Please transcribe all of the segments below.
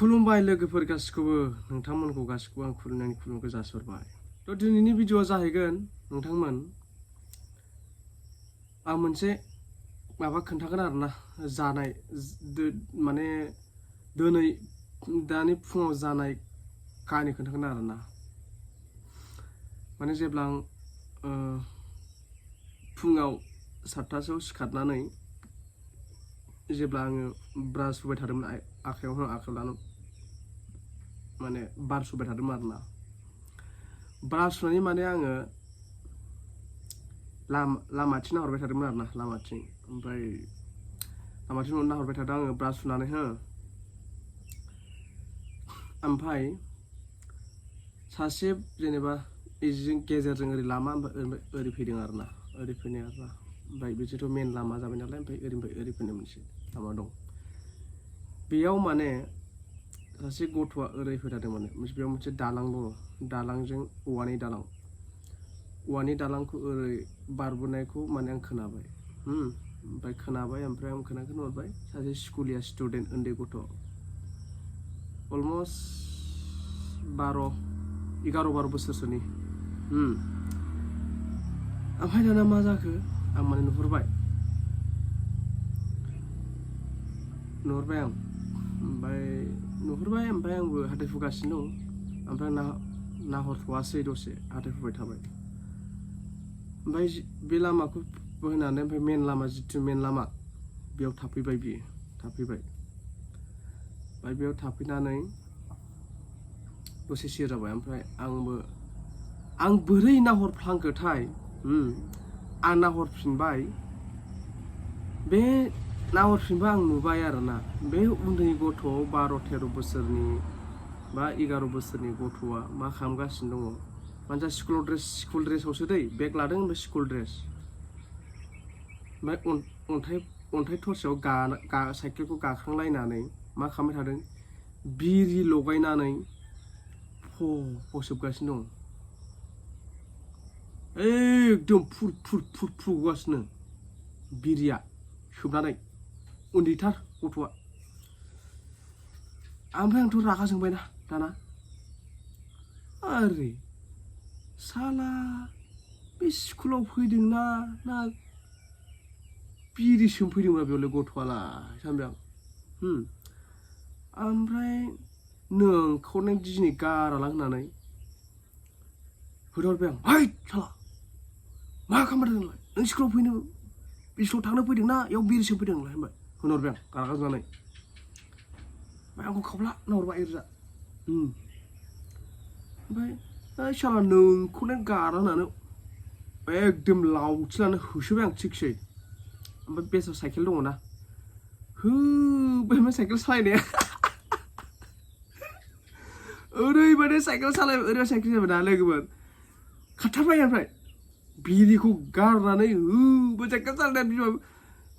खुलुमबाय लोगोफोर गासिखौबो नोंथांमोनखौ गासिखौबो आं खुलुमनायनि खुलुमखौ जासिहरबाय। थ' दिनैनि भिडिअआ जाहैगोन नोंथांमोन आं मोनसे माबा खोन्थागोन आरोना जानाय माने दिनै दानि फुङाव जानाय काहानि खोन्थागोन आरोना। माने जेब्ला आं फुङाव 7टासोआव सिखारनानै जेब्ला आङो ब्रास हुबाय थादोंमोन आखायाव लानो माने बार सुबाय थादोंमोन आरोना। ब्रास सुनानै माने आङो लामाथिं नाहरबाय थादोंमोन आरोना लामाथिं नाहरबाय थादों आङो ब्रास सुनानै ओमफ्राय सासे जेनेबा इजों गेजेरजों ओरै लामा ओरै फैदों आरोना ओमफ्राय बिदिथ' मेन लामा जाबाय नालाय ओमफ्राय ओरै फैनाय मोनसे लामा दं। बेयाव माने सासे गथ'आ ओरै फैथारदों माने बेयाव मोनसे दालां दङ, दालांजों औवानि दालांखौ ओरै बारबोनायखौ माने आं खोनाबाय। ओमफ्राय आं खोनाहरबाय सासे स्टुडेन्ट उन्दै गथ' अलमस्ट 11-12 बोसोरसोनि। ओमफ्राय दाना मा जाखो आं माने नुहुरबाय आं ओमफ्राय आंबो हाथाय फुगासिनो दं। ओमफ्राय नाहरथ'वासै दसे हाथाय फुबाय थाबाय। ओमफ्राय बे लामाखौ बोनानै ओमफ्राय मेन लामा बेयाव थाफैबाय बियो। ओमफ्राय बेयाव थाफैनानै दसे सिरि जाबाय। ओमफ्राय आं बोरै नाहरफ्लांखोथाय आं नाहरफिनबाय आं नुबाय आरोना बे उन्दै गथ' 12-13 बोसोरनि बा 11 बोसोरनि गथ'आ मा खालामगासिनो दङ। मानसिया स्कुल ड्रेसावसो दै बेग लादों ओमफ्राय स्कुल ड्रेस। ओमफ्राय अन्थाइ थरसेयाव साइकेलखौ गाखांलायनानै मा खालामबाय थादों, बिरि लगायनानै सोबगासिनो दं। एकदम फुर गगासिनो बिरिया सोबनानै उन्दैथार गथ'आ। ओमफ्राय आंथ' रागा जोंबायना दाना, अरे साला बे स्कुलाव फैदोंना ना बिरि सोमफैदोंब्ला बेयावलाय गथ'आलाय सानबाय आं। ओमफ्राय नोंखौ दिनै गारालां होननानै होथहरबाय आं। है साला मा खालामदों नोंलाय? नों स्कुलाव थांनो फैदोंना इयाव बिरि सोमफैदों नोंलाय होनबाय। होनहरबाय आं रागा जोंनानै। ओमफ्राय आंखौ खावला नाहरबाय ओरैजा। ओमफ्राय साला नोंखौनो गारा होननानै एकदम लावथि लानानै होसोबाय आं थिगसै। ओमफ्राय बेसाव साइकेल दङ ना, होबाय साइकेल सालायनाया ओरैबायदि साइकेल सालायबाय ना लोगोफोर खारथारबाय। ओमफ्राय बिरिखौ गारनानै होबाय साइकेल सालायनाया बिमा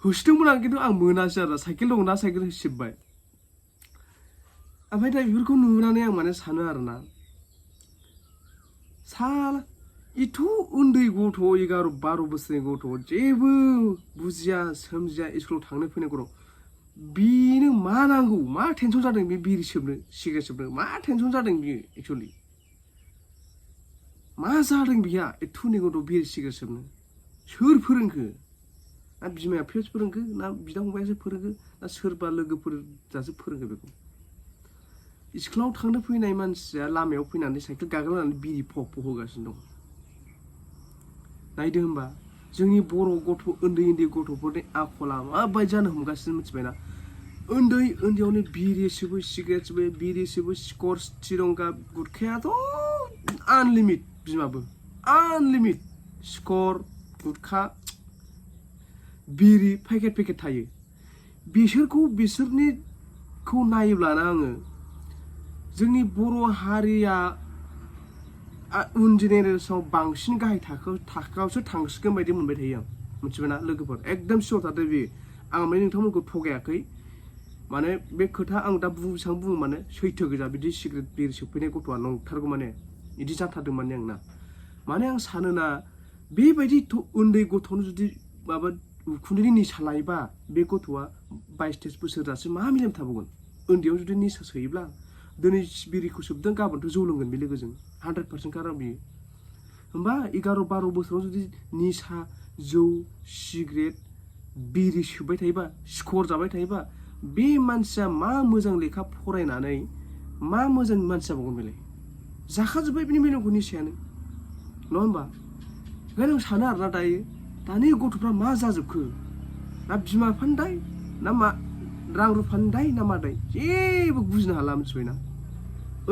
होसोदोंमोन आं, खिन्थु आं मोनासै आरो साइकेल दङना साइकेल होसिब्बाय। ओमफ्राय दा बेफोरखौ नुनानै आं माने सानो आरोना, साला एथ' उन्दै गथ' 11-12 बोसोरनि गथ' जेबो बुजिया सोमजिया स्कुलाव थांनो फैनाय गथ' बेनो मा नांगौ, मा टेनसन जादों बे बिरि सोबनो सिगारेट सोबनो मा टेनसन जादों बियो एक्सुवेलि मा जादों बिहा एथ' उन्दै गथ' बिरि सिगारेट सोबनो? सोर फोरोंखो? ना बिमाया बिफायासो फोरोंखो, ना बिदा फंबायासो फोरोंखो, ना सोरबा लोगोफोर दासो फोरोंखो बेखौ? स्कुलाव थांनो फैनाय मानसिया लामायाव फैनानै साइकेल गागोलायनानै बिरि फक होगासिनो दं। नायदो होमबा जोंनि बर' उन्दै गथ'फोरनि आखला माबायदि जानो हमगासिनो मिथिबायना? उन्दैयावनो बिरि सोबो, सिगारेट सोबो, बिरि सोबो, सिकर, तिरंगा, गुटखायाथ' आनलिमिट बिमाबो आनलिमिट सिकर, गुटखा, बिरि पेकेट थायो। बिसोरनिखौ नायोब्लाना आङो जोंनि बर' हारिया उन जेनेरेसनाव बांसिन गाहाय थाखोआवसो थांसिगोन बायदि मोनबाय थायो आं। मिथिबायना लोगोफोर? एकदम सियर थादो बे। आं माने नोंथांमोनखौ थगायाखै। माने बे खोथा आं दा बेसेबां बुङो माने सैथो गोजा। बिदि सिगारेट बिरि सोबफैनाय गथ'आ नंथारगौ, माने बिदि जाथारदों माने आंना। माने आं सानोना बेबायदि उन्दै गथ'नो जुदि माबा उखुन्दैनि निसा लायोबा बे गथ'आ 22-23 बोसोर जासे मा मिलिम थाबावगोन? उन्दैयाव जुदि निसा सोयोब्ला दिनै बिरिखौ सोबदों गाबोनथ' जौ लोंगोन बे लोगोजों 100% गारां बियो होमबा 11-12 बोसोराव जुदि निसा जौ सिगारेट बिरि सोबबाय थायोबा सिखर जाबाय थायोबा बे मानसिया मा मोजां लेखा फरायनानै मा मोजां मानसि जाबावगोन बेलाय जाखाजोब्बाय बिनि मेलेमखौ निसायानो नङा होमबा ओंखायनो आं सानो आरोना दानि गथ'फ्रा मा जाजोबखो ना बिमा बिफानि दाय ना मा रां रुफानि दाय ना मा दाय जेबो बुजिनो हाला मिथिबायना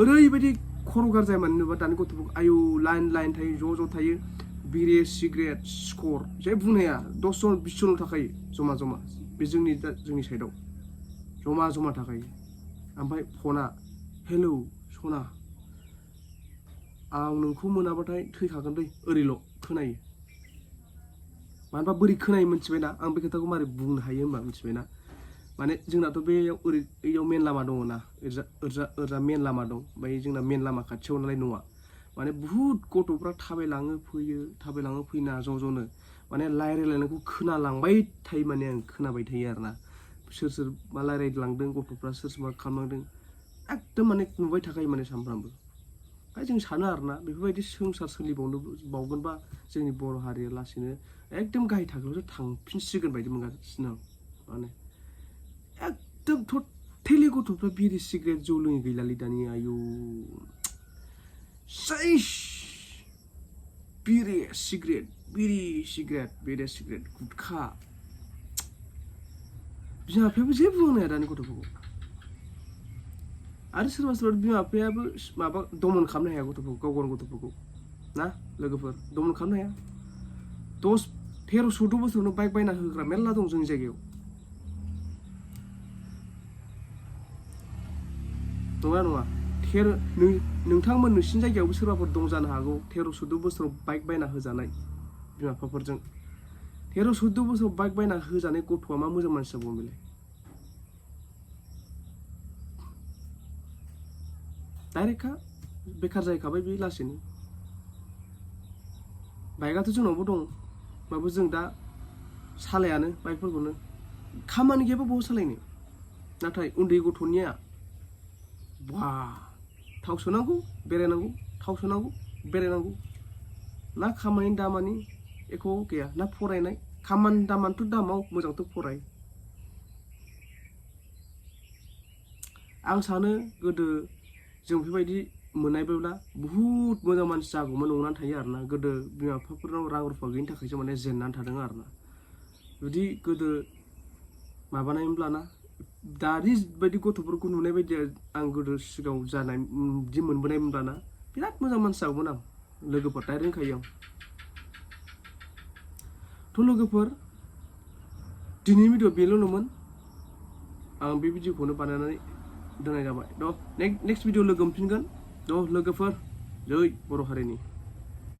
ओरैबायदि खर' गारजाया मानो नुबा दानि गथ'फोरखौ आयौ लाइन थायो ज' थायो बिरि सिगारेट सिखर जेबो बुंनो हाया 10 जन 20 जन थाखायो जमा बे जोंनि साइडआव जमा थाखायो ओमफ्राय फना हेलौ सना आं नोंखौ मोनाबाथाय थैखागोन दै ओरैल' खोनायो मानोबा बोरै खोनायो मिथिबायना आं बे खोथाखौ मारै बुंनो हायो होनबा मिथिबायना माने जोंनाथ' बेयाव ओरैयाव मेन लामा दङ ना ओरजा मेन लामा दं ओमफ्राय जोंना मेन लामा खाथियाव नालाय न'आ माने बुहुत गथ'फ्रा थाबायलाङो फैना ज'नो माने रायलायनायखौ खोनालांबाय थायो माने आं खोनाबाय थायो आरोना सोर मा रायलायलांदों गथ'फ्रा सोर मा खालामलांदों एकदम माने नुबाय थाखायो माने सानफ्रामबो ओमफ्राय जों सानो आरोना बेफोरबायदि संसार सोलिबावगोनबा जोंनि बर' हारिया लासैनो एकदम गाहाय थाखोआवसो थांफिनसिगोन बायदि मोनगासिनो माने एकदम टटेलि गथ'फ्रा बिरि सिगारेट जौ लोङै गैलालै दानि आयौ सेस बिरि सिगारेट गुटखा बिमा बिफायाबो जेबो बुंनो हाया दानि गथ'फोरखौ आरो सोरबा बिमा बिफायाबो माबा दमन खालामनो हाया गथ'फोरखौ गाव गावनि गथ'फोरखौ ना लोगोफोर दमन खालामनो हाया 13-14 बोसोरावनो बाइक बायना होग्रा मेरला दं जोंनि जायगायाव नङा नोंथांमोन नोंसिनि जायगायावबो सोरबाफोर दं जानो हागौ 13-14 बोसोराव बाइक बायना होजानाय बिमा बिफाफोरजों 13-14 बोसोराव बाइक बायना होजानाय गथ'आ मा मोजां मानसि जाबावगोन बेलाय डाइरेक्टखा बेखार जाहैखाबाय बे लासैनो बाइकआथ' जोंनावबो दं होमबाबो जों दा सालायानो बाइकफोरखौनो खामानि गैयाबा बहा सालायनो नाथाय उन्दै गथ'निया थाव सोनांगौ बेरायनांगौ ना खामानि दामानि एख' गैया ना फरायनाय खामानि दामानिथ' दामाव मोजांथ' फराय आं सानो गोदो जों बेबायदि मोननायब्ला बुहुत मोजां मानसि जागौमोन नंनानै थायो आरोना गोदो बिमा बिफाफोरनाव रां रुफा गैयिनि थाखायसो माने जेननानै थादों आरोना जुदि गोदो माबानायमोनब्लाना दानि बायदि गथ'फोरखौ नुनाय बायदि आं गोदो सिगाङाव जानाय बिदि मोनबोनायमोनब्लाना बिराद मोजां मानसि जागौमोन आं लोगोफोर दा रोंखायो आं थ' लोगोफोर दिनैनि भिडिअ बेल'नोमोन आं बे भिडिअखौनो बानायनानै दोननाय जाबाय नेक्स्ट भिडिअ लोगो मोनफिनगोन लोगोफोर जै बर' हारिनि